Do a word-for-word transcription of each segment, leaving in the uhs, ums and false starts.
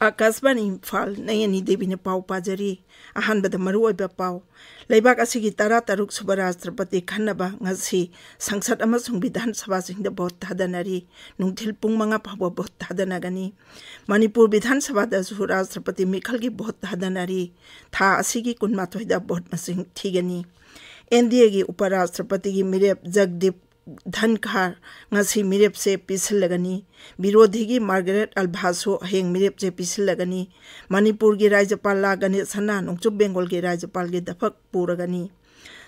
ꯑꯥꯀꯥꯁꯕꯥꯅꯤ ꯏꯝꯐꯥꯜ, ꯅꯌꯅꯤ ꯗꯦꯕꯤꯅ ꯄꯥꯎ ꯄꯥꯖꯔꯤ꯫ ꯑꯍꯥꯟꯕꯗ ꯃꯔꯨꯑꯣꯏꯕ ꯄꯥꯎ꯫ ꯂꯩꯕꯥꯛ ꯑꯁꯤꯒꯤ ꯇꯔꯥꯇꯔꯨꯛ ꯁꯨꯕ ꯔꯥꯁꯇ꯭ꯔꯄꯇꯤ ꯈꯟꯅꯕ ꯉꯁꯤ ꯁꯪꯁꯠ ꯑꯃꯁꯨꯡ ꯕꯤꯙꯥꯟ ꯁꯚꯥꯁꯤꯡꯗ ꯚꯣꯠ ꯊꯥꯗꯅꯔꯤ꯫ ꯅꯨꯡꯊꯤꯜ ꯄꯨꯡ ꯃꯉꯥ ꯐꯥꯎꯕ ꯚꯣꯠ ꯊꯥꯗꯅꯒꯅꯤ꯫ ꯃꯅꯤꯄꯨꯔ ꯕꯤꯙꯥꯟ ꯁꯚꯥꯗꯁꯨ ꯔꯥꯁꯇ꯭ꯔꯄꯇꯤ ꯃꯤꯈꯜꯒꯤ ꯚꯣꯠ ꯊꯥꯗꯅꯔꯤ꯫ ꯊꯥ ꯑꯁꯤꯒꯤ ꯀꯨꯟꯃꯥꯊꯣꯏꯗ ꯚꯣꯠ ꯃꯁꯤꯡ ꯊꯤꯒꯅꯤ꯫ ꯑꯦꯟ ꯗꯤ ꯑꯦꯒꯤ ꯎꯄ ꯔꯥꯁꯇ꯭ꯔꯄꯇꯤꯒꯤ ꯃꯤꯔꯦꯞ ꯖꯒꯗꯤꯞ ꯙꯟꯈꯥꯔ ꯉꯁꯤ ꯃꯤꯔꯦꯞꯆꯦ ꯄꯤꯁꯤꯜꯂꯒꯅꯤ꯫ ꯕꯤꯔꯣꯙꯤꯒꯤ ꯃꯥꯔꯒꯔꯦꯠ ꯑꯜꯚꯥꯁꯨ ꯍꯌꯦꯡ ꯃꯤꯔꯦꯞꯆꯦ ꯄꯤꯁꯤꯜꯂꯒꯅꯤ꯫ ꯃꯅꯤꯄꯨꯔꯒꯤ ꯔꯥꯖ꯭ꯌꯄꯥꯜ ꯂꯥ ꯒꯅꯦꯁꯟꯅ ꯅꯣꯡꯆꯨꯞ ꯕꯦꯡꯒꯣꯜꯒꯤ ꯔꯥꯖ꯭ꯌꯄꯥꯜꯒꯤ ꯊꯕꯛ ꯄꯨꯔꯒꯅꯤ꯫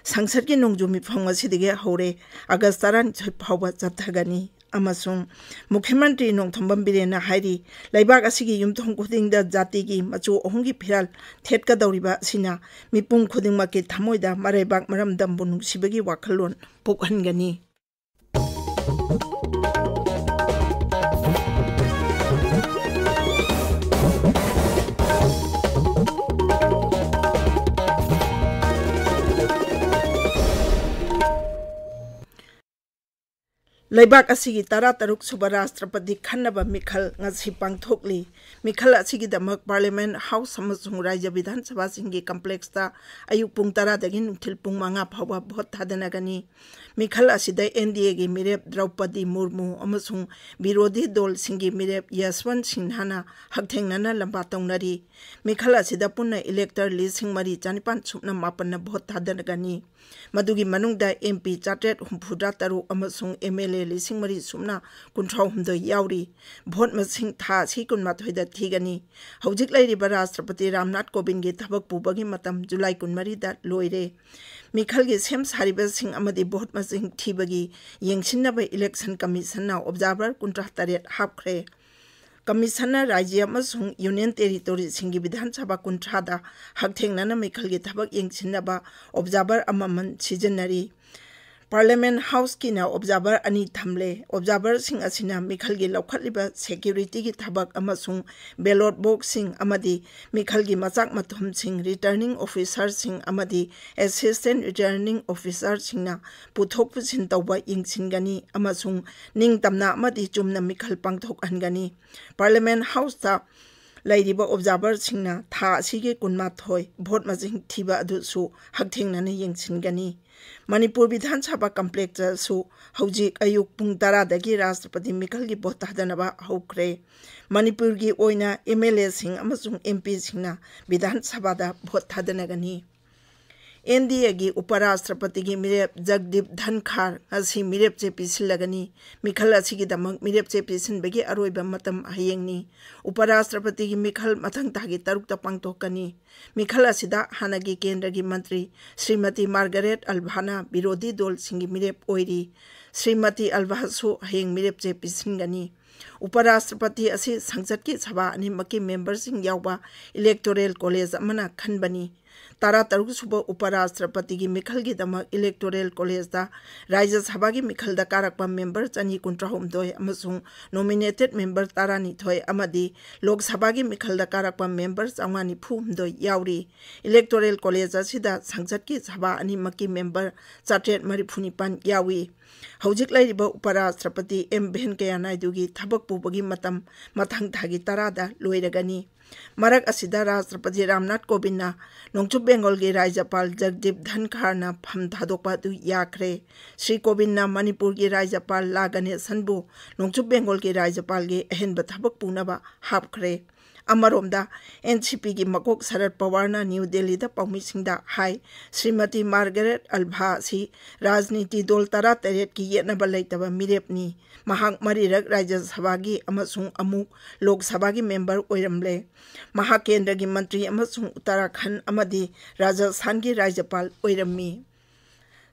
ꯁꯪꯁꯠꯀꯤ ꯅꯣꯡꯖꯨ ꯃꯤꯐꯝ ꯉꯁꯤꯗꯒꯤ ꯍꯧꯔꯦ, ꯑꯥꯒꯁ ꯇꯔꯥꯅꯤꯊꯣꯏ ꯐꯥꯎꯕ ꯆꯠꯊꯒꯅꯤ꯫ ꯑꯃꯁꯨꯡ ꯃꯨꯈ꯭ꯌ ꯃꯟꯇ꯭ꯔꯤ ꯅꯣꯡꯊꯣꯝꯕꯝ ꯕꯤꯔꯦꯟꯅ ꯍꯥꯏꯔꯤ, ꯂꯩꯕꯥꯛ ꯑꯁꯤꯒꯤ ꯌꯨꯝꯊꯣꯡ ꯈꯨꯗꯤꯡꯗ ꯖꯥꯇꯤꯒꯤ ꯃꯆꯨ ꯑꯍꯨꯝꯒꯤ ꯐꯤꯔꯥꯜ ꯊꯦꯠꯀꯗꯧꯔꯤꯕ ꯑꯁꯤꯅ ꯃꯤꯄꯨꯝ ꯈꯨꯗꯤꯡꯃꯛꯀꯤ ꯊꯃꯣꯏꯗ ꯃꯔꯩꯕꯥꯛ ꯃꯔꯝꯗꯝꯕꯨ ꯅꯨꯡꯁꯤꯕꯒꯤ ꯋꯥꯈꯜꯂꯣꯟ ꯄꯣꯛꯍꯟꯒꯅꯤ꯫ ꯂꯩꯕꯥꯛ ꯑꯁꯤꯒꯤ ꯇꯔꯥꯇꯔꯨꯛ ꯁꯨꯕ ꯔꯥꯁꯇ꯭ꯔꯄꯇꯤ ꯈꯟꯅꯕ ꯃꯤꯈꯜ ꯉꯁꯤ ꯄꯥꯡꯊꯣꯛꯂꯤ꯫ ꯃꯤꯈꯜ ꯑꯁꯤꯒꯤꯗꯃꯛ ꯄꯥꯔꯂꯤꯌꯥꯃꯦꯟꯠ ꯍꯥꯎꯁ ꯑꯃꯁꯨꯡ ꯔꯥꯖ꯭ꯌ ꯕꯤꯙꯥꯟ ꯁꯚꯥꯁꯤꯡꯒꯤ ꯀꯝꯄ꯭ꯂꯦꯛꯁꯇ ꯑꯌꯨꯛ ꯄꯨꯡ ꯇꯔꯥꯗꯒꯤ ꯅꯨꯡꯊꯤꯜ ꯄꯨꯡ ꯃꯉꯥ ꯐꯥꯎꯕ ꯚꯣꯠ ꯊꯥꯗꯅꯒꯅꯤ꯫ ꯃꯤꯈꯜ ꯑꯁꯤꯗ ꯑꯦꯟ ꯗꯤ ꯑꯦꯒꯤ ꯃꯤꯔꯦꯞ ꯗ꯭ꯔꯧꯄꯗꯤ ꯃꯨꯔꯃꯨ ꯑꯃꯁꯨꯡ ꯕꯤꯔꯣꯙꯤ ꯗꯣꯜꯁꯤꯡꯒꯤ ꯃꯤꯔꯦꯞ ꯌꯁꯋꯟꯠ ꯁꯤꯟꯍꯥꯅ ꯍꯛꯊꯦꯡꯅꯅ ꯂꯝꯕꯥ ꯇꯧꯅꯔꯤ꯫ ꯃꯤꯈꯜ ꯑꯁꯤꯗ ꯄꯨꯟꯅ ꯏꯂꯦꯛꯇꯔ ꯂꯤꯁꯤꯡ ꯃꯔꯤ ꯆꯥꯅꯤꯄꯥꯟ ꯁꯨꯞꯅ ꯃꯥꯄꯟꯅ ꯚꯣꯠ ꯊꯥꯗꯅꯒꯅꯤ꯫ ꯃꯗꯨꯒꯤ ꯃꯅꯨꯡꯗ ꯑꯦꯝ ꯄꯤ ꯆꯥꯇ꯭ꯔꯦꯠ ꯍꯨꯝꯐꯨꯇꯔꯥ ꯇꯔꯨꯛ ꯑꯃꯁꯨꯡ ꯑꯦꯝ ꯑꯦꯜ ꯑꯦ ꯂꯤꯁꯤꯡ ꯃꯔꯤ ꯁꯨꯞꯅ ꯀꯨꯟꯊ꯭ꯔꯥ ꯍꯨꯝꯗꯣꯏ ꯌꯥꯎꯔꯤ꯫ ꯚꯣꯠ ꯃꯁꯤꯡ ꯊꯥ ꯑꯁꯤ ꯀꯨꯟꯃꯥꯊꯣꯏꯗ ꯊꯤꯒꯅꯤ꯫ ꯍꯧꯖꯤꯛ ꯂꯩꯔꯤꯕ ꯔꯥꯁꯇ꯭ꯔꯄꯇꯤ ꯔꯥꯝꯅꯥꯊ ꯀꯣꯕꯤꯟꯒꯤ ꯊꯕꯛ ꯄꯨꯕꯒꯤ ꯃꯇꯝ ꯖꯨꯂꯥꯏ ꯀꯨꯟꯃꯔꯤꯗ ꯂꯣꯏꯔꯦ꯫ ꯃꯤꯈꯜꯒꯤ ꯁꯦꯝ ꯁꯥꯔꯤꯕꯁꯤꯡ ꯑꯃꯗꯤ ꯚꯣꯠ ꯃꯁꯤꯡ ꯊꯤꯕꯒꯤ ꯌꯦꯡꯁꯤꯟꯅꯕ ꯏꯂꯦꯛꯁꯟ ꯀꯃꯤꯁꯟꯅ ꯑꯣꯕꯖꯥꯔꯚꯔ ꯀꯨꯟꯊ꯭ꯔꯥ ꯇꯔꯦꯠ ꯍꯥꯞꯈ꯭ꯔꯦ꯫ ꯀꯃꯤꯁꯟꯅ ꯔꯥꯖ꯭ꯌ ꯑꯃꯁꯨꯡ ꯌꯨꯅꯤꯌꯟ ꯇꯦꯔꯤꯇꯣꯔꯤꯁꯤꯡꯒꯤ ꯕꯤꯙꯥꯟ ꯁꯚꯥ ꯀꯨꯟꯊ꯭ꯔꯥꯗ ꯍꯛꯊꯦꯡꯅꯅ ꯃꯤꯈꯜꯒꯤ ꯊꯕꯛ ꯌꯦꯡꯁꯤꯟꯅꯕ ꯑꯣꯕꯖꯥꯔꯚꯔ ꯑꯃꯃꯝ ꯁꯤꯖꯤꯟꯅꯔꯤ꯫ Parliament House ꯀꯤꯅ observer ꯑꯅꯤ ꯊꯝꯂꯦ꯫ Observer ꯁꯤꯡ ꯑꯁꯤꯅ ꯃꯤꯈꯜꯒꯤ ꯂꯧꯈꯠꯂꯤꯕ security ꯒꯤ ꯊꯕꯛ ꯑꯃꯁꯨꯡ ballot box ꯁꯤꯡ ꯑꯃꯗꯤ ꯃꯤꯈꯜꯒꯤ ꯃꯆꯥꯛ ꯃꯊꯨꯝꯁꯤꯡ returning officer ꯁꯤꯡ ꯑꯃꯗꯤ assistant returning officer ꯁꯤꯡꯅ ꯄꯨꯊꯣꯛ ꯄꯨꯁꯤꯟ ꯇꯧꯕ ꯌꯦꯡꯁꯤꯟꯒꯅꯤ ꯑꯃꯁꯨꯡ ꯅꯤꯡꯇꯝꯅ ꯑꯃꯗꯤ ꯆꯨꯝꯅ ꯃꯤꯈꯜ ꯄꯥꯡꯊꯣꯛꯍꯟꯒꯅꯤ꯫ Parliament House ꯇ ꯂꯩꯔꯤꯕ observer ꯁꯤꯡꯅ ꯊꯥ ꯑꯁꯤꯒꯤ ꯀꯨꯟꯃꯥꯊꯣꯏ vote ꯃꯁꯤꯡ ꯊꯤꯕ ꯑꯗꯨꯁꯨ ꯍꯛꯊꯦꯡꯅꯅ ꯌꯦꯡꯁꯤꯟꯒꯅꯤ꯫ ꯃꯅꯤꯄꯨꯔ ꯕꯤꯙꯥꯟ ꯁꯚꯥ complex ꯇꯁꯨ ꯍꯧꯖꯤꯛ ꯑꯌꯨꯛ ꯄꯨꯡ ꯇꯔꯥꯗꯒꯤ ꯔꯥꯁꯇ꯭ꯔꯄꯇꯤ ꯃꯤꯈꯜꯒꯤ vote ꯊꯥꯗꯅꯕ ꯍꯧꯈ꯭ꯔꯦ꯫ ꯃꯅꯤꯄꯨꯔꯒꯤ ꯑꯣꯏꯅ MLA ꯁꯤꯡ ꯑꯃꯁꯨꯡ MP ꯁꯤꯡꯅ ꯕꯤꯙꯥꯟ ꯁꯚꯥꯗ vote ꯊꯥꯗꯅꯒꯅꯤ꯫ NDA ꯒꯤ ꯎꯄꯔꯥꯁꯇ꯭ꯔꯄꯇꯤꯒꯤ ꯃꯤꯔꯦꯞ ꯖꯒꯗꯤꯞ ꯙꯟꯈꯥꯔ ꯉꯁꯤ ꯃꯤꯔꯦꯞꯆꯦ ꯄꯤꯁꯤꯜꯂꯒꯅꯤ꯫ ꯃꯤꯈꯜ ꯑꯁꯤꯒꯤꯗꯃꯛ ꯃꯤꯔꯦꯞꯆꯦ ꯄꯤꯁꯤꯟꯕꯒꯤ ꯑꯔꯣꯏꯕ ꯃꯇꯝ ꯍꯌꯦꯡꯅꯤ꯫ ꯎꯄꯔꯥꯁꯇ꯭ꯔꯄꯇꯤꯒꯤ ꯃꯤꯈꯜ ꯃꯊꯪ ꯊꯥꯒꯤ ꯇꯔꯨꯛꯇ ꯄꯥꯡꯊꯣꯛꯀꯅꯤ꯫ ꯃꯤꯈꯜ ꯑꯁꯤꯗ ꯍꯥꯟꯅꯒꯤ ꯀꯦꯟꯗ꯭ꯔꯒꯤ ꯃꯟꯇ꯭ꯔꯤ ꯁ꯭ꯔꯤꯃꯇꯤ ꯃꯥꯔꯒꯔꯦꯠ ꯑꯜꯚꯥꯅ ꯕꯤꯔꯣꯙꯤ ꯗꯣꯜꯁꯤꯡꯒꯤ ꯃꯤꯔꯦꯞ ꯑꯣꯏꯔꯤ꯫ ꯁ꯭ꯔꯤꯃꯇꯤ ꯑꯜꯚꯥꯁꯨ ꯍꯌꯦꯡ ꯃꯤꯔꯦꯞꯆꯦ ꯄꯤꯁꯤꯟꯒꯅꯤ꯫ ꯎꯄꯔꯥꯁꯇ꯭ꯔꯄꯇꯤ ꯑꯁꯤ ꯁꯪꯁꯠꯀꯤ ꯁꯚꯥ ꯑꯅꯤꯃꯛꯀꯤ member ꯁꯤꯡ ꯌꯥꯎꯕ electoral college ꯑꯃꯅ ꯈꯟꯕꯅꯤ꯫ ꯇꯔꯥꯇꯔꯨꯛ ꯁꯨꯕ ꯎꯄꯔꯥꯁꯇ꯭ꯔꯄꯇꯤꯒꯤ ꯃꯤꯈꯜꯒꯤꯗꯃꯛ electoral college ꯇ ꯔꯥꯖ꯭ꯌ ꯁꯚꯥꯒꯤ ꯃꯤꯈꯜꯗ ꯀꯥꯔꯛꯄ member ꯆꯅꯤ ꯀꯨꯟꯊ꯭ꯔꯥꯍꯨꯝꯗꯣꯏ ꯑꯃꯁꯨꯡ nominated member ꯇꯔꯥꯅꯤꯊꯣꯏ ꯑꯃꯗꯤ ꯂꯣꯛ ꯁꯚꯥꯒꯤ ꯃꯤꯈꯜꯗ ꯀꯥꯔꯛꯄ member ꯆꯥꯝꯃꯉꯥ ꯅꯤꯐꯨ ꯍꯨꯝꯗꯣꯏ ꯌꯥꯎꯔꯤ꯫ Electoral college ꯑꯁꯤꯗ ꯁꯪꯁꯠꯀꯤ ꯁꯚꯥ ꯑꯅꯤꯃꯛꯀꯤ member ꯆꯥꯇ꯭ꯔꯦꯠ ꯃꯔꯤꯐꯨ ꯅꯤꯄꯥꯟ ꯌꯥꯎꯏ꯫ ꯍꯧꯖꯤꯛ ꯂꯩꯔꯤꯕ ꯎꯄꯔꯥꯁꯇ꯭ꯔꯄꯇꯤ ꯑꯦꯝ ꯚꯦꯟꯀꯌꯥ ꯅꯥꯏꯗꯨꯒꯤ ꯊꯕꯛ ꯄꯨꯕꯒꯤ ꯃꯇꯝ ꯃꯊꯪ ꯊꯥꯒꯤ ꯇꯔꯥꯗ ꯂꯣꯏꯔꯒꯅꯤ꯫ ꯃꯔꯛ ꯑꯁꯤꯗ ꯔꯥꯁꯇ꯭ꯔꯄꯇꯤ ꯔꯥꯝꯅꯥꯊ ꯀꯣꯕꯤꯟꯗꯅ ꯅꯣꯡꯆꯨꯞ ꯕꯦꯡꯒꯣꯜꯒꯤ ꯔꯥꯖ꯭ꯌꯄꯥꯜ ꯖꯒꯗꯤꯞ ꯙꯟꯈꯥꯔꯅ ꯐꯝ ꯊꯥꯗꯣꯛꯄ ꯑꯗꯨ ꯌꯥꯈ꯭ꯔꯦ꯫ ꯁ꯭ꯔꯤ ꯀꯣꯕꯤꯟꯗꯅ ꯃꯅꯤꯄꯨꯔꯒꯤ ꯔꯥꯖ꯭ꯌꯄꯥꯜ ꯂꯥ ꯒꯅꯦꯁꯟꯕꯨ ꯅꯣꯡꯆꯨꯞ ꯕꯦꯡꯒꯣꯜꯒꯤ ꯔꯥꯖ꯭ꯌꯄꯥꯜꯒꯤ ꯑꯍꯦꯟꯕ ꯊꯕꯛ ꯄꯨꯅꯕ ꯍꯥꯞꯈ꯭ꯔꯦ꯫ ꯑꯃꯔꯣꯝꯗ, NCP ꯒꯤ ꯃꯀꯣꯛ ꯁꯔꯠ ꯄꯋꯥꯔꯅ ꯅ꯭ꯌꯨ ꯗꯦꯜꯂꯤꯗ ꯄꯥꯎꯃꯤꯁꯤꯡꯗ ꯍꯥꯏ, ꯁ꯭ꯔꯤꯃꯇꯤ ꯃꯥꯔꯒꯔꯦꯠ ꯑꯜꯚꯥ ꯑꯁꯤ ꯔꯥꯖꯅꯤꯇꯤ ꯗꯣꯜ ꯇꯔꯥꯇꯔꯦꯠꯀꯤ ꯌꯦꯠꯅꯕ ꯂꯩꯇꯕ ꯃꯤꯔꯦꯞꯅꯤ꯫ ꯃꯍꯥꯛ ꯃꯔꯤꯔꯛ ꯔꯥꯖ꯭ꯌ ꯁꯚꯥꯒꯤ ꯑꯃꯁꯨꯡ ꯑꯃꯨꯛ ꯂꯣꯛ ꯁꯚꯥꯒꯤ member ꯑꯣꯏꯔꯝꯂꯦ꯫ ꯃꯍꯥꯛ ꯀꯦꯟꯗ꯭ꯔꯒꯤ ꯃꯟꯇ꯭ꯔꯤ ꯑꯃꯁꯨꯡ ꯎꯠꯇꯔꯥꯈꯟꯗ ꯑꯃꯗꯤ ꯔꯥꯖꯁꯊꯥꯟꯒꯤ ꯔꯥꯖ꯭ꯌꯄꯥꯜ ꯑꯣꯏꯔꯝꯃꯤ꯫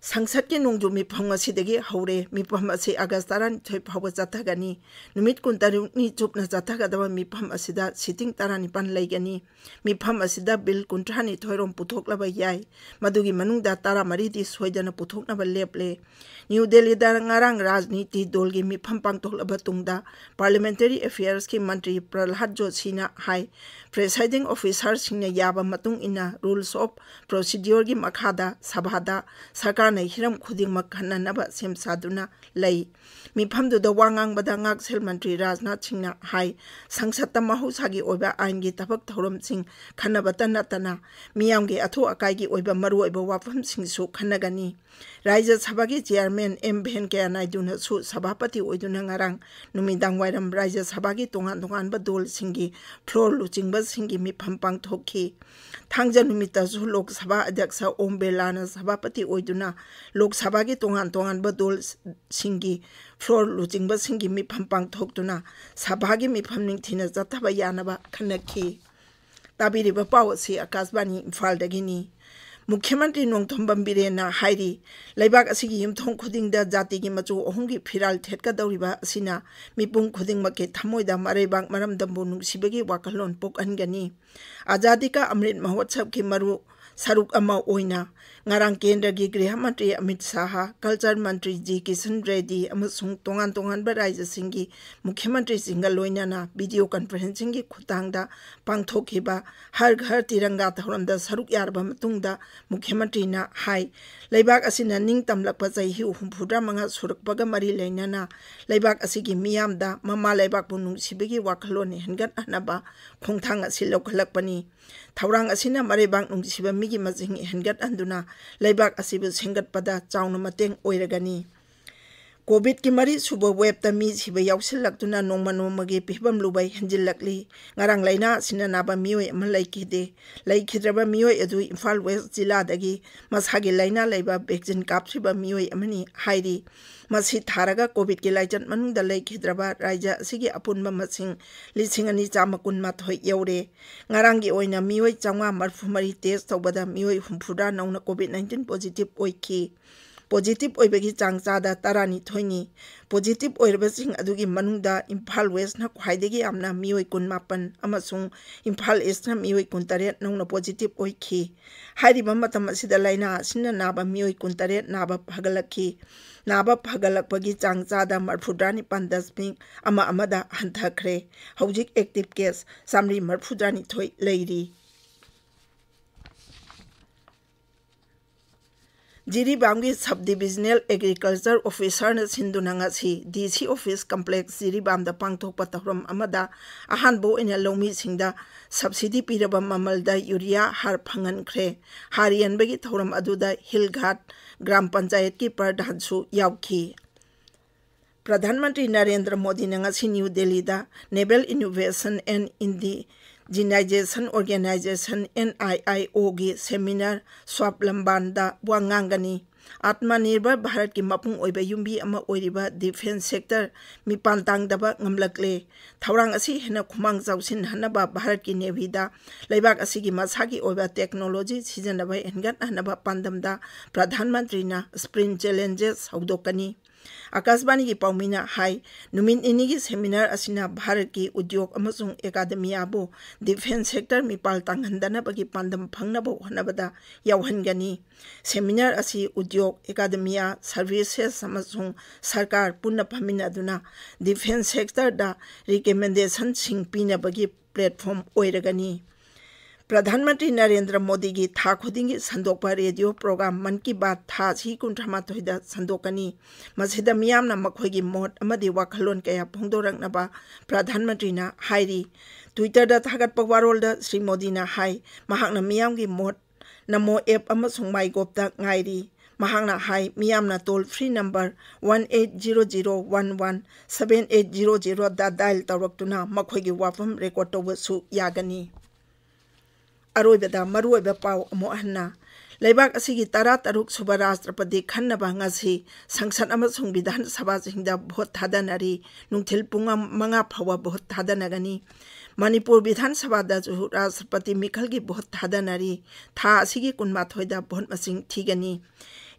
ꯁꯪꯁꯠꯀꯤ ꯅꯣꯡꯖꯨ ꯃꯤꯐꯝ ꯉꯁꯤꯗꯒꯤ ꯍꯧꯔꯦ꯫ ꯃꯤꯐꯝ ꯑꯁꯤ ꯑꯥꯒꯁ ꯇꯔꯥꯅꯤꯊꯣꯏ ꯐꯥꯎꯕ ꯆꯠꯊꯒꯅꯤ꯫ ꯅꯨꯃꯤꯠ ꯀꯨꯟꯇꯔꯨꯛꯅꯤ ꯆꯨꯞꯅ ꯆꯠꯊꯒꯗꯕ ꯃꯤꯐꯝ ꯑꯁꯤꯗ ꯁꯤꯇꯤꯡ ꯇꯔꯥꯅꯤꯄꯥꯟ ꯂꯩꯒꯅꯤ꯫ ꯃꯤꯐꯝ ꯑꯁꯤꯗ ꯕꯤꯜ ꯀꯨꯟꯊ꯭ꯔꯥꯅꯤꯊꯣꯏ ꯔꯣꯝ ꯄꯨꯊꯣꯛꯂꯕ ꯌꯥꯏ꯫ ꯃꯗꯨꯒꯤ ꯃꯅꯨꯡꯗ ꯇꯔꯥꯃꯔꯤꯗꯤ ꯁꯣꯏꯗꯅ ꯄꯨꯊꯣꯛꯅꯕ ꯂꯦꯞꯂꯦ꯫ ꯅ꯭ꯌꯨ ꯗꯦꯜꯂꯤꯗ ꯉꯔꯥꯡ ꯔꯥꯖꯅꯤꯇꯤ ꯗꯣꯜꯒꯤ ꯃꯤꯐꯝ ꯄꯥꯡꯊꯣꯛꯂꯕ ꯇꯨꯡꯗ ꯄꯥꯔꯂꯤꯌꯥꯃꯦꯟꯇꯔꯤ ꯑꯦꯐꯤꯌꯔꯁꯀꯤ ꯃꯟꯇ꯭ꯔꯤ ꯄ꯭ꯔꯜꯍꯥꯗ ꯖꯣꯁꯤꯅ ꯍꯥꯏ, ꯄ꯭ꯔꯤꯁꯥꯏꯗꯤꯡ ꯑꯣꯐꯤꯁꯥꯔꯁꯤꯡꯅ ꯌꯥꯕ ꯃꯇꯨꯡ ꯏꯟꯅ ꯔꯨꯜꯁ ꯑꯣꯐ ꯄ꯭ꯔꯣꯁꯤꯗ꯭ꯌꯣꯔꯒꯤ ꯃꯈꯥꯗ ꯁꯚꯥꯗ ꯁꯔꯀꯥꯔꯅ ꯍꯤꯔꯝ ꯈꯨꯗꯤꯡꯃꯛ ꯈꯟꯅꯅꯕ ꯁꯦꯝ ꯁꯥꯗꯨꯅ ꯂꯩ꯫ ꯃꯤꯐꯝꯗꯨꯗ ꯋꯥ ꯉꯥꯡꯕꯗ ꯉꯥꯛꯁꯦꯜ ꯃꯟꯇ꯭ꯔꯤ ꯔꯥꯖꯅꯥꯊ ꯁꯤꯡꯅ ꯍꯥꯏ, ꯁꯪꯁꯠꯇ ꯃꯍꯧꯁꯥꯒꯤ ꯑꯣꯏꯕ ꯑꯥꯏꯟꯒꯤ ꯊꯕꯛ ꯊꯧꯔꯝꯁꯤꯡ ꯈꯟꯅꯕꯇ ꯅꯠꯇꯅ ꯃꯤꯌꯥꯝꯒꯤ ꯑꯊꯨ ꯑꯀꯥꯏꯒꯤ ꯑꯣꯏꯕ ꯃꯔꯨꯑꯣꯏꯕ ꯋꯥꯐꯝꯁꯤꯡꯁꯨ ꯈꯟꯅꯒꯅꯤ꯫ ꯔꯥꯖ꯭ꯌ ꯁꯚꯥꯒꯤ ꯆꯤꯌꯥꯔꯃꯦꯟ ꯑꯦꯝ ꯚꯦꯟꯀꯌꯥ ꯅꯥꯏꯗꯨꯅꯁꯨ ꯁꯚꯥꯄꯇꯤ ꯑꯣꯏꯗꯨꯅ ꯉꯔꯥꯡ ꯅꯨꯃꯤꯗꯥꯡ ꯋꯥꯏꯔꯝ ꯔꯥꯖ꯭ꯌ ꯁꯚꯥꯒꯤ ꯇꯣꯉꯥꯟ ꯇꯣꯉꯥꯟꯕ ꯗꯣꯜꯁꯤꯡꯒꯤ ꯐ꯭ꯂꯣꯔ ꯂꯨꯆꯤꯡꯕꯁꯤꯡꯒꯤ ꯃꯤꯐꯝ ꯄꯥꯡꯊꯣꯛꯈꯤ꯫ ꯊꯥꯡꯖ ꯅꯨꯃꯤꯠꯇꯁꯨ ꯂꯣꯛ ꯁꯚꯥ ꯑꯗ꯭ꯌꯛꯁ ꯑꯣꯝ ꯕꯤꯔꯂꯥꯅ ꯁꯚꯥꯄꯇꯤ ꯑꯣꯏꯗꯨꯅ ꯂꯣꯛ ꯁꯚꯥꯒꯤ ꯇꯣꯉꯥꯟ ꯇꯣꯉꯥꯟꯕ ꯗꯣꯜꯁꯤꯡꯒꯤ ꯐ꯭ꯂꯣꯔ ꯂꯨꯆꯤꯡꯕꯁꯤꯡꯒꯤ ꯃꯤꯐꯝ ꯄꯥꯡꯊꯣꯛꯇꯨꯅ ꯁꯚꯥꯒꯤ ꯃꯤꯐꯝ ꯅꯤꯡꯊꯤꯅ ꯆꯠꯊꯕ ꯌꯥꯅꯕ ꯈꯟꯅꯈꯤ꯫ ꯇꯥꯕꯤꯔꯤꯕ ꯄꯥꯎ ꯑꯁꯤ ꯑꯀꯥꯁꯕꯥꯅꯤ ꯏꯝꯐꯥꯜꯗꯒꯤꯅꯤ꯫ ꯃꯨꯈ꯭ꯌ ꯃꯟꯇ꯭ꯔꯤ ꯅꯣꯡꯊꯣꯝꯕꯝ ꯕꯤꯔꯦꯟꯅ ꯍꯥꯏꯔꯤ, ꯂꯩꯕꯥꯛ ꯑꯁꯤꯒꯤ ꯌꯨꯝꯊꯣꯡ ꯈꯨꯗꯤꯡꯗ ꯖꯥꯇꯤꯒꯤ ꯃꯆꯨ ꯑꯍꯨꯝꯒꯤ ꯐꯤꯔꯥꯜ ꯊꯦꯠꯀꯗꯧꯔꯤꯕ ꯑꯁꯤꯅ ꯃꯤꯄꯨꯝ ꯈꯨꯗꯤꯡꯃꯛꯀꯤ ꯊꯃꯣꯏꯗ ꯃꯔꯩꯕꯥꯛ ꯃꯔꯝꯗꯝꯕꯨ ꯅꯨꯡꯁꯤꯕꯒꯤ ꯋꯥꯈꯜꯂꯣꯟ ꯄꯣꯛꯍꯟꯒꯅꯤ꯫ ꯑꯖꯥꯗꯤ ꯀꯥ ꯑꯃ꯭ꯔꯤꯠ ꯃꯍꯣꯠꯁꯕꯀꯤ ꯃꯔꯨ ꯁꯔꯨꯛ ꯑꯃ ꯑꯣꯏꯅ ꯉꯔꯥꯡ ꯀꯦꯟꯗ꯭ꯔꯒꯤ ꯒ꯭ꯔꯤꯍ ꯃꯟꯇ꯭ꯔꯤ ꯑꯃꯤꯠ ꯁꯥꯍ, ꯀꯜꯆꯔ ꯃꯟꯇ꯭ꯔꯤ ꯖꯤ ꯀꯤꯁꯟ ꯔꯦꯗꯤ ꯑꯃꯁꯨꯡ ꯇꯣꯉꯥꯟ ꯇꯣꯉꯥꯟꯕ ꯔꯥꯖ꯭ꯌꯁꯤꯡꯒꯤ ꯃꯨꯈ꯭ꯌ ꯃꯟꯇ꯭ꯔꯤꯁꯤꯡꯒ ꯂꯣꯏꯅꯅ ꯚꯤꯗꯤꯑꯣ ꯀꯟꯐꯔꯦꯟꯁꯤꯡꯒꯤ ꯈꯨꯠꯊꯥꯡꯗ ꯄꯥꯡꯊꯣꯛꯈꯤꯕ ꯍꯔ ꯘꯔ ꯇꯤꯔꯪꯒꯥ ꯊꯧꯔꯝꯗ ꯁꯔꯨꯛ ꯌꯥꯔꯕ ꯃꯇꯨꯡꯗ ꯃꯨꯈ꯭ꯌ ꯃꯟꯇ꯭ꯔꯤꯅ ꯍꯥꯏ, ꯂꯩꯕꯥꯛ ꯑꯁꯤꯅ ꯅꯤꯡꯇꯝꯂꯛꯄ ꯆꯍꯤ ꯍꯨꯝꯐꯨꯇꯔꯥ ꯃꯉꯥ ꯁꯨꯔꯛꯄꯒ ꯃꯔꯤ ꯂꯩꯅꯅ ꯂꯩꯕꯥꯛ ꯑꯁꯤꯒꯤ ꯃꯤꯌꯥꯝꯗ ꯃꯃꯥ ꯂꯩꯕꯥꯛꯄꯨ ꯅꯨꯡꯁꯤꯕꯒꯤ ꯋꯥꯈꯜꯂꯣꯟ ꯍꯦꯟꯒꯠꯍꯟꯅꯕ ꯈꯣꯡꯊꯥꯡ ꯑꯁꯤ ꯂꯧꯈꯠꯂꯛꯄꯅꯤ꯫ ꯊꯧꯔꯥꯡ ꯑꯁꯤꯅ ꯃꯔꯩꯕꯥꯛ ꯅꯨꯡꯁꯤꯕ ꯃꯤꯒꯤ ꯃꯁꯤꯡ ꯍꯦꯟꯒꯠꯍꯟꯗꯨꯅ ꯂꯩꯕꯥꯛ ꯑꯁꯤꯕꯨ ꯁꯦꯝꯒꯠꯄꯗ ꯆꯥꯎꯅ ꯃꯇꯦꯡ ꯑꯣꯏꯔꯒꯅꯤ꯫ ꯀꯣꯚꯤꯗꯀꯤ ꯃꯔꯤꯁꯨꯕ ꯋꯦꯕꯇ ꯃꯤ ꯁꯤꯕ ꯌꯥꯎꯁꯤꯜꯂꯛꯇꯨꯅ ꯅꯣꯡꯃ ꯅꯣꯡꯃꯒꯤ ꯐꯤꯕꯝ ꯂꯨꯕ ꯍꯦꯟꯖꯤꯜꯂꯛꯂꯤ꯫ ꯉꯔꯥꯡ ꯂꯥꯏꯅꯥ ꯑꯁꯤꯅ ꯅꯥꯕ ꯃꯤꯑꯣꯏ ꯑꯃ ꯂꯩꯈꯤꯗꯦ꯫ ꯂꯩꯈꯤꯗ꯭ꯔꯕ ꯃꯤꯑꯣꯏ ꯑꯗꯨ ꯏꯝꯐꯥꯜ ꯋꯦꯁ ꯖꯤꯂꯥꯗꯒꯤ ꯃꯁꯥꯒꯤ ꯂꯥꯏꯅꯥ ꯂꯩꯕ ꯚꯦꯛꯁꯤꯟ ꯀꯥꯞꯇ꯭ꯔꯤꯕ ꯃꯤꯑꯣꯏ ꯑꯃꯅꯤ ꯍꯥꯏꯔꯤ꯫ ꯃꯁꯤ ꯊꯥꯔꯒ ꯀꯣꯚꯤꯗꯀꯤ ꯂꯥꯏꯆꯠ ꯃꯅꯨꯡꯗ ꯂꯩꯈꯤꯗ꯭ꯔꯕ ꯔꯥꯏꯖ꯭ꯌ ꯑꯁꯤꯒꯤ ꯑꯄꯨꯟꯕ ꯃꯁꯤꯡ ꯂꯤꯁꯤꯡ ꯑꯅꯤ ꯆꯥꯝꯃ ꯀꯨꯟꯃꯥꯊꯣꯏ ꯌꯧꯔꯦ꯫ ꯉꯔꯥꯡꯒꯤ ꯑꯣꯏꯅ ꯃꯤꯑꯣꯏ ꯆꯥꯝꯃꯉꯥ ꯃꯔꯤꯐꯨ ꯃꯔꯤ ꯇꯦꯁ ꯇꯧꯕꯗ ꯃꯤꯑꯣꯏ ꯍꯨꯝꯐꯨꯇꯔꯥ ꯅꯧꯅ ꯀꯣꯚꯤꯗ ꯅꯥꯏꯟꯇꯤꯟ ꯄꯣꯖꯤꯇꯤꯚ ꯑꯣꯏꯈꯤ꯫ ꯄꯣꯖꯤꯇꯤꯚ ꯑꯣꯏꯕꯒꯤ ꯆꯥꯡ ꯆꯥꯗ ꯇꯔꯥꯅꯤꯊꯣꯏꯅꯤ꯫ ꯄꯣꯖꯤꯇꯤꯚ ꯑꯣꯏꯔꯕꯁꯤꯡ ꯑꯗꯨꯒꯤ ꯃꯅꯨꯡꯗ ꯏꯝꯐꯥꯜ ꯋꯦꯁꯅ ꯈ꯭ꯋꯥꯏꯗꯒꯤ ꯌꯥꯝꯅ ꯃꯤꯑꯣꯏ ꯀꯨꯟꯃꯥꯄꯟ ꯑꯃꯁꯨꯡ ꯏꯝꯐꯥꯜ ꯏꯁꯅ ꯃꯤꯑꯣꯏ ꯀꯨꯟꯇꯔꯦꯠ ꯅꯧꯅ ꯄꯣꯖꯤꯇꯤꯚ ꯑꯣꯏꯈꯤ꯫ ꯍꯥꯏꯔꯤꯕ ꯃꯇꯝ ꯑꯁꯤꯗ ꯂꯥꯏꯅꯥ ꯑꯁꯤꯅ ꯅꯥꯕ ꯃꯤꯑꯣꯏ ꯀꯨꯟꯇꯔꯦꯠ ꯅꯥꯕ ꯐꯒꯠꯂꯛꯈꯤ꯫ ꯅꯥꯕ ꯐꯒꯠꯂꯛꯄꯒꯤ ꯆꯥꯡ ꯆꯥꯗ ꯃꯔꯤꯐꯨꯇꯔꯥꯅꯤꯄꯥꯟ ꯗꯁꯃꯤꯛ ꯑꯃ ꯑꯃꯗ ꯍꯟꯊꯈ꯭ꯔꯦ꯫ ꯍꯧꯖꯤꯛ ꯑꯦꯛꯇꯤꯚ ꯀꯦꯁ ꯆꯥꯃꯔꯤ ꯃꯔꯤꯐꯨꯇꯔꯥꯅꯤꯊꯣꯏ ꯂꯩꯔꯤ꯫ ꯖꯤꯔꯤꯕꯥꯝꯒꯤ ꯁꯕ ꯗꯤꯕꯤꯖꯅꯦꯜ ꯑꯦꯒ꯭ꯔꯤꯀꯜꯆꯔ ꯑꯣꯐꯤꯁꯔꯅ ꯁꯤꯟꯗꯨꯅ ꯉꯁꯤ ꯗꯤ ꯁꯤ ꯑꯣꯐꯤꯁ ꯀꯝꯄ꯭ꯂꯦꯛꯁ ꯖꯤꯔꯤꯕꯥꯝꯗ ꯄꯥꯡꯊꯣꯛꯄ ꯊꯧꯔꯝ ꯑꯃꯗ ꯑꯍꯥꯟꯕ ꯑꯣꯏꯅ ꯂꯧꯃꯤꯁꯤꯡꯗ ꯁꯕꯁꯤꯗꯤ ꯄꯤꯔꯕ ꯃꯃꯜꯗ ꯌꯨꯔꯤꯌꯥ ꯍꯥꯔ ꯐꯪꯍꯟꯈ꯭ꯔꯦ꯫ ꯍꯥꯔ ꯌꯦꯟꯕꯒꯤ ꯊꯧꯔꯝ ꯑꯗꯨꯗ ꯍꯤꯜ ꯘꯥꯠ ꯒ꯭ꯔꯥꯝ ꯄꯟꯆꯥꯌꯠꯀꯤ ꯄ꯭ꯔꯙꯥꯟꯁꯨ ꯌꯥꯎꯈꯤ꯫ ꯄ꯭ꯔꯙꯥꯟ ꯃꯟꯇ꯭ꯔꯤ ꯅꯔꯦꯟꯗ꯭ꯔ ꯃꯣꯗꯤꯅ ꯉꯁꯤ ꯅ꯭ꯌꯨ ꯗꯦꯜꯂꯤꯗ Naval Innovation and Indigenization Organization, NIIO, ꯒꯤ ꯁꯦꯃꯤꯅꯥꯔ ꯁ꯭ꯋꯥꯕꯂꯝꯕꯥꯟꯗ ꯋꯥ ꯉꯥꯡꯒꯅꯤ꯫ ꯑꯥꯠꯃꯅꯤꯔꯚꯔ ꯚꯥꯔꯠꯀꯤ ꯃꯄꯨꯡ ꯑꯣꯏꯕ ꯌꯨꯝꯕꯤ ꯑꯃ ꯑꯣꯏꯔꯤꯕ ꯗꯤꯐꯦꯟꯁ ꯁꯦꯛꯇꯔ ꯃꯤꯄꯥꯟ ꯇꯥꯡꯗꯕ ꯉꯝꯂꯛꯂꯦ꯫ ꯊꯧꯔꯥꯡ ꯑꯁꯤ ꯍꯦꯟꯅ ꯈꯨꯃꯥꯡ ꯆꯥꯎꯁꯤꯟꯍꯟꯅꯕ ꯚꯥꯔꯠꯀꯤ ꯅꯦꯚꯤꯗ ꯂꯩꯕꯥꯛ ꯑꯁꯤꯒꯤ ꯃꯁꯥꯒꯤ ꯑꯣꯏꯕ ꯇꯦꯛꯅꯣꯂꯣꯖꯤ ꯁꯤꯖꯤꯟꯅꯕ ꯍꯦꯟꯒꯠꯍꯟꯅꯕ ꯄꯥꯟꯗꯝꯗ ꯄ꯭ꯔꯙꯥꯟ ꯃꯟꯇ꯭ꯔꯤꯅ ꯁ꯭ꯄ꯭ꯔꯤꯟ ꯆꯦꯂꯦꯟꯖꯦꯁ ꯍꯧꯗꯣꯛꯀꯅꯤ꯫ ꯑꯀꯥꯁꯕꯥꯅꯤꯒꯤ ꯄꯥꯎꯃꯤꯅ ꯍꯥꯏ, ꯅꯨꯃꯤꯠ ꯅꯤꯅꯤꯒꯤ ꯁꯦꯃꯤꯅꯥꯔ ꯑꯁꯤꯅ ꯚꯥꯔꯠꯀꯤ ꯎꯗ꯭ꯌꯣꯒ ꯑꯃꯁꯨꯡ ꯑꯦꯀꯥꯗꯦꯃꯤꯌꯥꯕꯨ ꯗꯤꯐꯦꯟꯁ ꯁꯦꯛꯇꯔ ꯃꯤꯄꯥꯜ ꯇꯥꯡꯍꯟꯗꯅꯕꯒꯤ ꯄꯥꯟꯗꯝ ꯐꯪꯅꯕ ꯍꯣꯠꯅꯕꯗ ꯌꯥꯎꯍꯟꯒꯅꯤ꯫ ꯁꯦꯃꯤꯅꯥꯔ ꯑꯁꯤ ꯎꯗ꯭ꯌꯣꯒ, ꯑꯦꯀꯥꯗꯦꯃꯤꯌꯥ, ꯁꯔꯚꯤꯁꯦꯁ ꯑꯃꯁꯨꯡ ꯁꯔꯀꯥꯔ ꯄꯨꯟꯅ ꯐꯝꯃꯤꯟꯅꯗꯨꯅ ꯗꯤꯐꯦꯟꯁ ꯁꯦꯛꯇꯔꯗ ꯔꯤꯀꯃꯦꯟꯗꯦꯁꯟꯁꯤꯡ ꯄꯤꯅꯕꯒꯤ ꯄ꯭ꯂꯦꯠꯐꯣꯔꯝ ꯑꯣꯏꯔꯒꯅꯤ꯫ ꯄ꯭ꯔꯙꯥꯟ ꯃꯟꯇ꯭ꯔꯤ ꯅꯔꯦꯟꯗ꯭ꯔ ꯃꯣꯗꯤꯒꯤ ꯊꯥ ꯈꯨꯗꯤꯡꯒꯤ ꯁꯟꯗꯣꯛꯄ ꯔꯦꯗꯤꯑꯣ ꯄ꯭ꯔꯣꯒ꯭ꯔꯥꯝ ꯃꯟ ꯀꯤ ꯕꯥꯠ ꯊꯥ ꯑꯁꯤ ꯀꯨꯟꯊ꯭ꯔꯥ ꯃꯥꯊꯣꯏꯗ ꯁꯟꯗꯣꯛꯀꯅꯤ꯫ ꯃꯁꯤꯗ ꯃꯤꯌꯥꯝꯅ ꯃꯈꯣꯏꯒꯤ ꯃꯣꯠ ꯑꯃꯗꯤ ꯋꯥꯈꯜꯂꯣꯟ ꯀꯌꯥ ꯐꯣꯡꯗꯣꯔꯛꯅꯕ ꯄ꯭ꯔꯙꯥꯟ ꯃꯟꯇ꯭ꯔꯤꯅ ꯍꯥꯏꯔꯤ꯫ ꯇ꯭ꯋꯤꯇꯔꯗ ꯊꯥꯒꯠꯄ ꯋꯥꯔꯣꯜꯗ ꯁ꯭ꯔꯤ ꯃꯣꯗꯤꯅ ꯍꯥꯏ, ꯃꯍꯥꯛꯅ ꯃꯤꯌꯥꯝꯒꯤ ꯃꯣꯠ ꯅꯃꯣ ꯑꯦꯞ ꯑꯃꯁꯨꯡ ꯃꯥꯏ ꯒꯣꯞꯇ ꯉꯥꯏꯔꯤ꯫ ꯃꯍꯥꯛꯅ ꯍꯥꯏ, ꯃꯤꯌꯥꯝꯅ toll free number one eight zero zero one one seven eight zero zero ꯗ dial ꯇꯧꯔꯛꯇꯨꯅ ꯃꯈꯣꯏꯒꯤ ꯋꯥꯐꯝ record ꯇꯧꯕꯁꯨ ꯌꯥꯒꯅꯤ꯫ ꯑꯔꯣꯏꯕꯗ ꯃꯔꯨꯑꯣꯏꯕ ꯄꯥꯎ ꯑꯃꯨꯛ ꯍꯟꯅ꯫ ꯂꯩꯕꯥꯛ ꯑꯁꯤꯒꯤ ꯇꯔꯥꯇꯔꯨꯛ ꯁꯨꯕ ꯔꯥꯁꯇ꯭ꯔꯄꯇꯤ ꯈꯟꯅꯕ ꯉꯁꯤ ꯁꯪꯁꯠ ꯑꯃꯁꯨꯡ ꯕꯤꯙꯥꯟ ꯁꯚꯥꯁꯤꯡꯗ ꯚꯣꯠ ꯊꯥꯗꯅꯔꯤ꯫ ꯅꯨꯡꯊꯤꯜ ꯄꯨꯡ ꯃꯉꯥ ꯐꯥꯎꯕ ꯚꯣꯠ ꯊꯥꯗꯅꯒꯅꯤ꯫ ꯃꯅꯤꯄꯨꯔ ꯕꯤꯙꯥꯟ ꯁꯚꯥꯗꯁꯨ ꯔꯥꯁꯇ꯭ꯔꯄꯇꯤ ꯃꯤꯈꯜꯒꯤ ꯚꯣꯠ ꯊꯥꯗꯅꯔꯤ꯫ ꯊꯥ ꯑꯁꯤꯒꯤ ꯀꯨꯟꯃꯥꯊꯣꯏꯗ ꯚꯣꯠ ꯃꯁꯤꯡ ꯊꯤꯒꯅꯤ꯫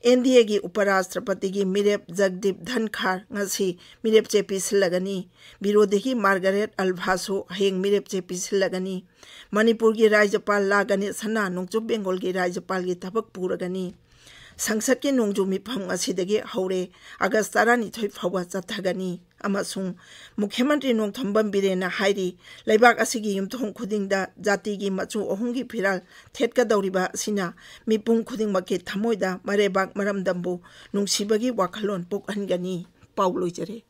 ꯑꯦꯟ ꯗꯤ ꯑꯦꯒꯤ ꯎꯄꯔꯥꯁꯇ꯭ꯔꯄꯇꯤꯒꯤ ꯃꯤꯔꯦꯞ ꯖꯒꯗꯤꯞ ꯙꯟꯈꯥꯔ ꯉꯁꯤ ꯃꯤꯔꯦꯞ ꯆꯦ ꯄꯤꯁꯤꯜꯂꯒꯅꯤ꯫ ꯕꯤꯔꯣꯙꯤꯒꯤ ꯃꯥꯔꯒꯔꯦꯠ ꯑꯜꯚꯥꯁꯨ ꯍꯌꯦꯡ ꯃꯤꯔꯦꯞ ꯆꯦ ꯄꯤꯁꯤꯜꯂꯒꯅꯤ꯫ ꯃꯅꯤꯄꯨꯔꯒꯤ ꯔꯥꯖ꯭ꯌꯄꯥꯜ ꯂꯥ ꯒꯅꯦꯁꯟꯅ ꯅꯣꯡꯆꯨꯞ ꯕꯦꯡꯒꯣꯜꯒꯤ ꯔꯥꯖ꯭ꯌꯄꯥꯜꯒꯤ ꯊꯕꯛ ꯄꯨꯔꯒꯅꯤ꯫ ꯁꯪꯁꯠꯀꯤ ꯅꯣꯡꯖꯨ ꯃꯤꯐꯝ ꯉꯁꯤꯗꯒꯤ ꯍꯧꯔꯦ, ꯑꯥꯒꯁ ꯇꯔꯥꯅꯤꯊꯣꯏ ꯐꯥꯎꯕ ꯆꯠꯊꯒꯅꯤ꯫ ꯑꯃꯁꯨꯡ ꯃꯨꯈ꯭ꯌꯃꯟꯇ꯭ꯔꯤ ꯅꯣꯡꯊꯣꯝꯕꯝ ꯕꯤꯔꯦꯟꯅ ꯍꯥꯏꯔꯤ, ꯂꯩꯕꯥꯛ ꯑꯁꯤꯒꯤ ꯌꯨꯝꯊꯣꯡ ꯈꯨꯗꯤꯡꯗ ꯖꯥꯇꯤꯒꯤ ꯃꯆꯨ ꯑꯍꯨꯝꯒꯤ ꯐꯤꯔꯥꯜ ꯊꯦꯠꯀꯗꯧꯔꯤꯕ ꯑꯁꯤꯅ ꯃꯤꯄꯨꯝ ꯈꯨꯗꯤꯡꯃꯛꯀꯤ ꯊꯃꯣꯏꯗ ꯃꯔꯩꯕꯥꯛ ꯃꯔꯝꯗꯝꯕꯨ ꯅꯨꯡꯁꯤꯕꯒꯤ ꯋꯥꯈꯜꯂꯣꯟ ꯄꯣꯛꯍꯟꯒꯅꯤ꯫ ꯄꯥꯎ ꯂꯣꯏꯖꯔꯦ꯫